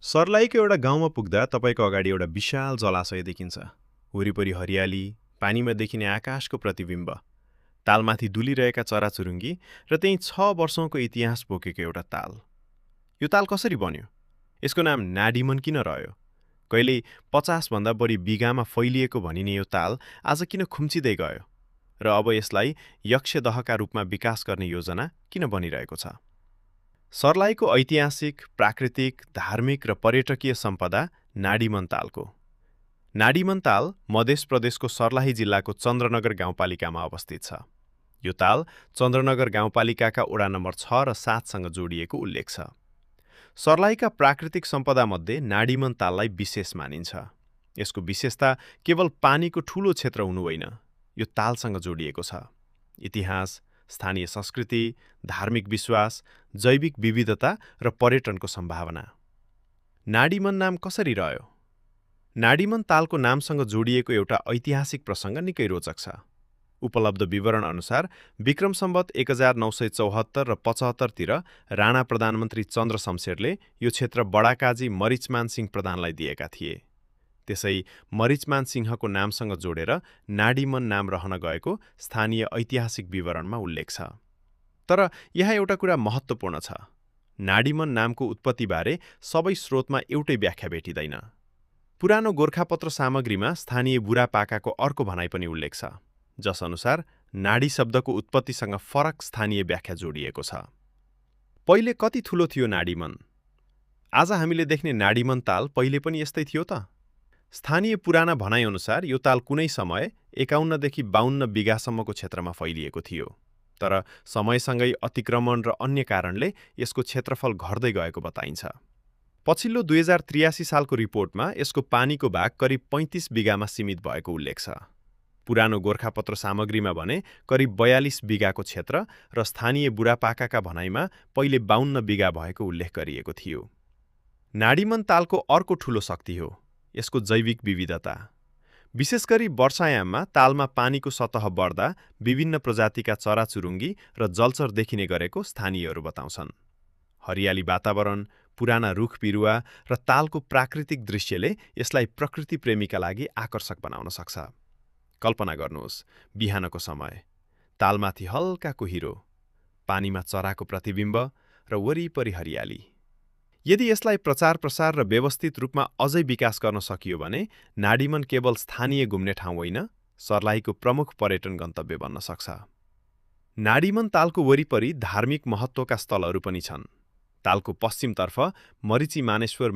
सर्लाहीको एउटा गाउँमा पुग्दा तपाईँको अगाडि एउटा विशाल जलाशय देखिन्छ। वरिपरि हरियाली, पानीमा देखिने आकाशको प्रतिबिम्ब, तालमाथि डुलिरहेका चराचुरुङ्गी र त्यही 6 वर्षौंको इतिहास बोकेको एउटा ताल। यो ताल कसरी बन्यो? यसको नाम नाडीमन किन रह्यो? कहिल्यै 50 भन्दा बढी बिगामा फैलिएको भनिने यो ताल आज किन खुम्चिँदै गयो? र अब यसलाई यक्षदहका रूपमा विकास गर्ने योजना किन बनिरहेको छ? सर्लाहीको ऐतिहासिक, प्राकृतिक, धार्मिक र पर्यटकीय सम्पदा नाडीमन तालको। नाडीमन ताल मध्य प्रदेशको सर्लाही जिल्लाको चन्द्रनगर गाउँपालिकामा अवस्थित छ। यो ताल चन्द्रनगर गाउँपालिकाका वडा नम्बर 6 र 7 सँग जोडिएको उल्लेख छ। सर्लाहीका प्राकृतिक सम्पदामध्ये नाडीमन ताललाई विशेष मानिन्छ। यसको विशेषता केवल पानीको ठूलो क्षेत्र हुनु होइन, यो तालसँग जोडिएको छ। इतिहास, स्थानीय संस्कृति, धार्मिक विश्वास, जैविक विविधता र पर्यटनको सम्भावना। नाडीमन नाम कसरी रह्यो? नाडीमन तालको नामसँग जोडिएको एउटा ऐतिहासिक प्रसङ्ग निकै रोचक छ। उपलब्ध विवरण अनुसार विक्रम सम्वत 1974 र 75 तिर राणा प्रधानमन्त्री चन्द्र शमशेरले यो क्षेत्र बडाकाजी मरिचमान सिंह प्रधानलाई दिएका थिए। त्यसै मरिचमान सिंहको नामसँग जोडेर नाडीमन नाम रहन गएको स्थानीय ऐतिहासिक विवरणमा उल्लेख छ। तर यहाँ एउटा कुरा महत्त्वपूर्ण छ। नाडीमन नामको उत्पत्तिबारे सबै स्रोतमा एउटै व्याख्या भेटिँदैन। पुरानो गोरखापत्र सामग्रीमा स्थानीय बुढापाकाको अर्को भनाइ पनि उल्लेख छ, जस अनुसार नाडी शब्दको उत्पत्तिसँग फरक स्थानीय व्याख्या जोडिएको छ। पहिले कति ठुलो थियो नाडीमन? आज हामीले देख्ने नाडीमन ताल पहिले पनि यस्तै थियो त? स्थानीय पुराना भनाइअनुसार यो ताल कुनै समय 51 देखि 52 बिगासम्मको क्षेत्रमा फैलिएको थियो। तर समयसँगै अतिक्रमण र अन्य कारणले यसको क्षेत्रफल घट्दै गएको बताइन्छ। पछिल्लो 2083 सालको रिपोर्टमा यसको पानीको भाग करिब 35 बिगामा सीमित भएको उल्लेख छ। पुरानो गोरखापत्र सामग्रीमा भने करिब 42 बिगाको क्षेत्र र स्थानीय बुढापाकाका भनाइमा पहिले 52 बिगा भएको उल्लेख गरिएको थियो। नाडीमन तालको अर्को ठूलो शक्ति हो यसको जैविक विविधता। विशेष गरी वर्षायाममा तालमा पानीको सतह बढ्दा विभिन्न प्रजातिका चराचुरुङ्गी र जलचर देखिने गरेको स्थानीयहरू बताउँछन्। हरियाली वातावरण, पुराना रुख बिरुवा र तालको प्राकृतिक दृश्यले यसलाई प्रकृति प्रेमीका लागि आकर्षक बनाउन सक्छ। कल्पना गर्नुहोस्, बिहानको समय, तालमाथि हल्का कुहिरो, पानीमा चराको प्रतिबिम्ब र वरिपरि हरियाली। यदि यसलाई प्रचार प्रसार र व्यवस्थित रूपमा अझै विकास गर्न सकियो भने नाडीमन केवल स्थानीय घुम्ने ठाउँ होइन, सर्लाहीको प्रमुख पर्यटन गन्तव्य बन्न सक्छ। नाडीमन तालको वरिपरि धार्मिक महत्त्वका स्थलहरू पनि छन्। तालको पश्चिमतर्फ मरिची मानेश्वर